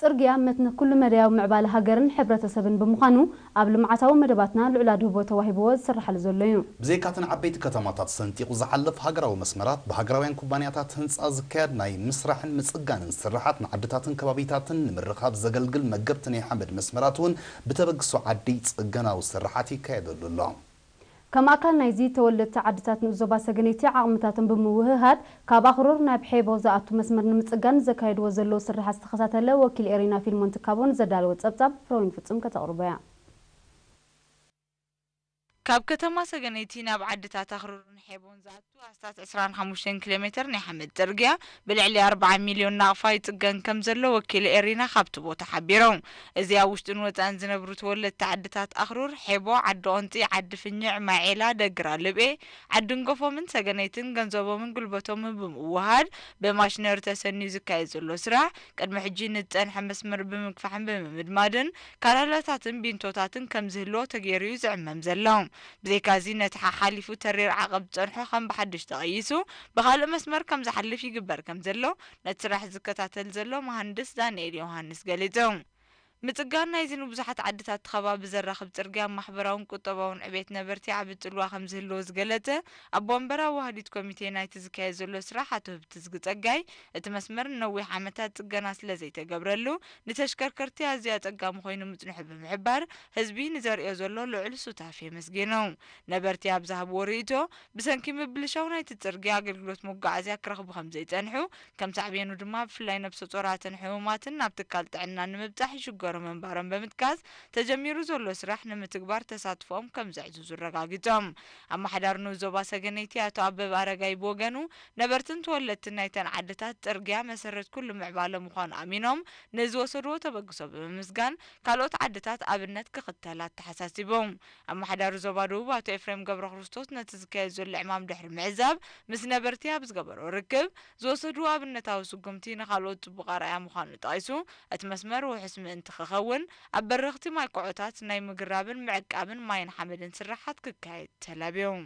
ጽርግያ መትንኽ ኩሉ መዳያዊ ምዕባለ ሃገርን ሕብረተሰብን ብምዃኑ፣ ኣብ ልምዓታዊ መደባትና ልዑል ኣድህቦ ተዋሂብዎ ዝስርሓሉ ዘሎ እዩ። ብዘይካተን ዓበይቲ ከተማታት ሰንጢቑ ዝሓልፍ ሃገራዊ መስመራት፣ ብሃገራውያን ኩባንያታት ህንጻ ዝካየድ ናይ ምስራሕን ምጽጋንን ስርሓት፣ ንዓድታትን ከባቢታትን ንምርኻብ ዘገልግል መገብቲ ናይ ሓመድ መስመራት እውን ብተበግሶ ዓዲ ጽገናዊ ስርሓት ይካየደሉ ኣሎ። ከም ኣካል ናይዚ፣ ተወለድቲ ዓድታት ንኡስ ዞባ ሰገነይቲ ዓቕምታቶም ብምውህሃድ፣ ካብ ኣኽሩር ናብ ሔቦ ዝኣቱ መስመር ንምጽጋን ዘካየድዎ ዘለዉ ስርሓት ዝተኸታተለ ወኪል ኤሪና ፊልሞን ትካቦ ንዘዳለዎ ጸብጻብ ፍረወይኒ ፍጹም ከተቕርቦ እያ። ካብ ከተማ ሰገነይቲ ናብ ዓድታት ኣኽሩርን ሔቦን ዝኣቱ ኣስታት ዕስራን ሓሙሽተን ኪሎ ሜተር ናይ ሓመድ ጽርግያ ብልዕሊ ኣርብዓ ሚልዮን ናቕፋ ይጽገን ከም ዘሎ ወኪል ኤሪና ካብቲ ቦታ ሓቢሮም። እዚ ኣብ ውሽጥን ወጻእን ዝነብሩ ተወለድቲ ዓድታት ኣኽሩር፣ ሔቦ፣ ዓዲ ኦንጢ፣ ዓዲ ፍኝዕ፣ ማይ ዔላ፣ ደግራ ልብኤ፣ ዓዲ እንጎፎምን ሰገነይትን ገንዘቦምን ጉልበቶምን ብምውሃድ ብማሽነሪ ተሰንዩ ዝካየድ ዘሎ ስራሕ፣ ቅድሚ ሕጂ ንዝጸንሐ መስመር ብምግፋሕን ብምምድማድን ካላላታትን ቢንቶታትን ከም ዝህልዎ ተገይሩ እዩ ዝዕመም ዘሎ። ብዘይካዚ ነቲ ሓሓሊፉ ተሪር ዓቐብ ዝጸንሖ ከም ብሓድሽ ተቐይሱ ብኻልእ መስመር ከም ዝሓልፍ ይግበር ከም ዘሎ ነቲ ስራሕ ዝከታተል ዘሎ መሃንድስ ዳንኤል ዮሃንስ ገሊጹ። ምጽጋን ናይዚ ንብዙሓት ዓድታት እቲ ከባቢ ዘራኽብ ጽርግያ ማሕበራውን ቁጠባውን ዕቤት ነበርቲ ዓቢ ጽልዋ ከም ዝህልዎ ዝገለጸ ኣቦ ወንበር ኣዋሃዲት ኮሚቴ ናይቲ ዝካየድ ዘሎ ስራሕ ኣቶ ህብትዝጊ ጸጋይ፣ እቲ መስመር ንነዊሕ ዓመታት ጽገና ስለ ዘይተገብረሉ ንተሽከርከርቲ ኣዝዩ ኣጸጋሚ ኮይኑ ምጽንሑ ብምሕባር፣ ህዝቢ ንዘርእዮ ዘሎ ልዑል ሱታፌ ኣመስጊኑ። ነበርቲ ኣብ ዝሃብዎ ርእይቶ፣ ብሰንኪ ምብልሻው ናይቲ ጽርግያ ኣገልግሎት መጓዓዝያ ክረኽቡ ከም ዘይጸንሑ፣ ከም ሳዕቤኑ ድማ ብፍላይ ነብሰ ጾራትን ሕሙማትን ናብ ትካል ጥዕና ንምብጻሕ ይሽገሩ ምንባሮም ብምጥቃስ፣ ተጀሚሩ ዘሎ ስራሕ ንምትግባር ተሳትፎኦም ከም ዘዕዝዙ ኣረጋጊጾም። ኣመሓዳሪ ንኡስ ዞባ ሰገነይቲ ኣቶ ኣበበ ኣረጋይ ብወገኑ፣ ነበርትን ተወለድትን ናይተን ዓድታት ጽርግያ መሰረት ኩሉ ምዕባለ ምዃኑ ኣሚኖም፣ ንዝወሰድዎ ተበግሶ ብምምስጋን፣ ካልኦት ዓድታት ኣብነት ክኽተላ ኣተሓሳሲቦም። ኣመሓዳሪ ዞባ ደቡብ ኣቶ ኤፍሬም ገብረክርስቶስ ነቲ ዝካየድ ዘሎ ዕማም ድሕሪ ምዕዛብ፣ ምስ ነበርቲ ኣብ ዝገበሮ ርክብ፣ ዝወሰድዎ ኣብነታዊ ስጉምቲ ንኻልኦት ጽቡቕ ኣርኣያ ምዃኑ ጠቒሱ፣ እቲ መስመር ውሑስ ምእንቲ ክኸውን፣ ኣብ በረኽቲ ማይ ኮዖታት ናይ ምግራብን ምዕቃብን ማይን ሓመድን ስርሓት ክካየድ ተላብዮም።